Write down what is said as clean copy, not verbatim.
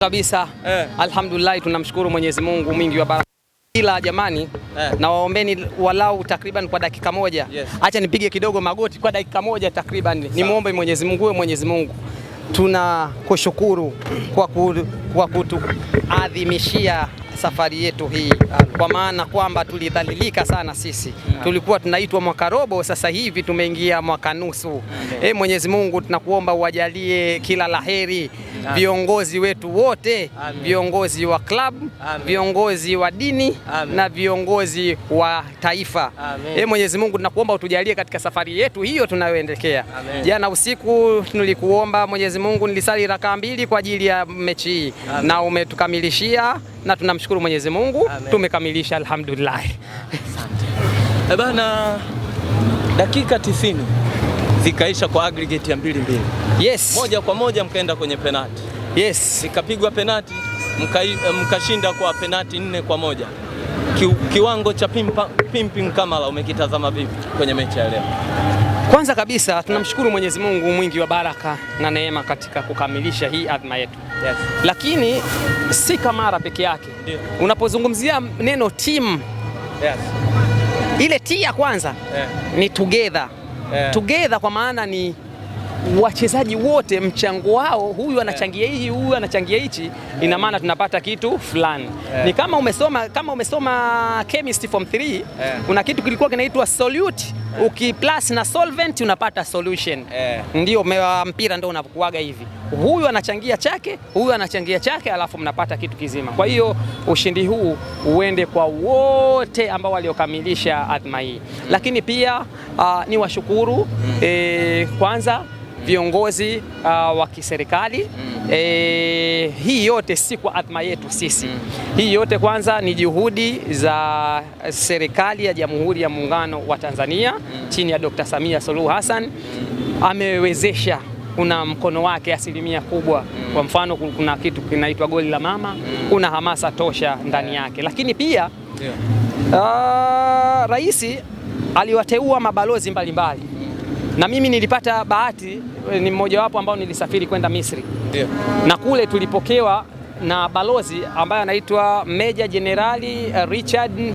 Kabisa. Alhamdulillah, tunamshukuru Mwenyezi Mungu mwingi wa baraka. Ila jamani, nawaombeni walau takriban kwa dakika moja. Acha nipige kidogo magoti kwa dakika moja takriban, nimwombe Mwenyezi Mungu. Wewe Mwenyezi Mungu, tunakushukuru kwa kutuadhimishia safari yetu hii, kwa maana kwamba tulidhalilika sana sisi, tulikuwa tunaitwa mwaka robo, sasa hivi tumeingia mwaka nusu. Mwenyezi Mungu, tunakuomba uwajalie kila laheri viongozi wetu wote, viongozi wa club, viongozi wa dini na viongozi wa taifa. Mwenyezi Mungu, tunakuomba utujalie katika safari yetu hiyo tunayoendelea. Jana usiku nilikuomba Mwenyezi Mungu, nilisali rakaa mbili kwa ajili ya mechi hii na umetukamilishia na tunamshukuru Mwenyezi Mungu. Amen. Tumekamilisha, alhamdulillah. Eh bana, dakika 90 zikaisha kwa aggregate ya 2-2. 1-1 mkaenda kwenye penati. Zikapigwa penati, mkashinda kwa penati 4-1. Kiwango cha Pimpin Kamara umekitazama vipi kwenye mechi ya leo? Kwanza kabisa tunamshukuru Mwenyezi Mungu mwingi wa baraka na neema katika kukamilisha hii adhma yetu. Lakini si Kamara peke yake. Unapozungumzia neno team, ile T ya kwanza ni together. Together kwa maana ni wachezaji wote mchango wao, huyu anachangia hii, huyu anachangia hichi, ina maana tunapata kitu fulani. Ni kama umesoma chemistry form 3, kuna kitu kilikuwa kinaitwa solute, ukiplus na solvent unapata solution. Ndio mpira ndio unakuaga hivi, huyu anachangia chake, huyu anachangia chake, alafu mnapata kitu kizima. Kwa hiyo ushindi huu uende kwa wote ambao waliokamilisha adhma hii, lakini pia ni washukuru kwanza viongozi wa kiserikali. Hii yote si kwa adhma yetu sisi. Hii yote kwanza ni juhudi za serikali ya Jamhuri ya Muungano wa Tanzania chini ya Dr. Samia Suluhu Hassan. Amewezesha, kuna mkono wake asilimia kubwa. Kwa mfano kuna kitu kinaitwa goli la mama, kuna hamasa tosha ndani yake, lakini pia rais aliwateua mabalozi mbalimbali na mimi nilipata bahati, ni mmojawapo ambao nilisafiri kwenda Misri. Na kule tulipokewa na balozi ambaye anaitwa Meja Jenerali Richard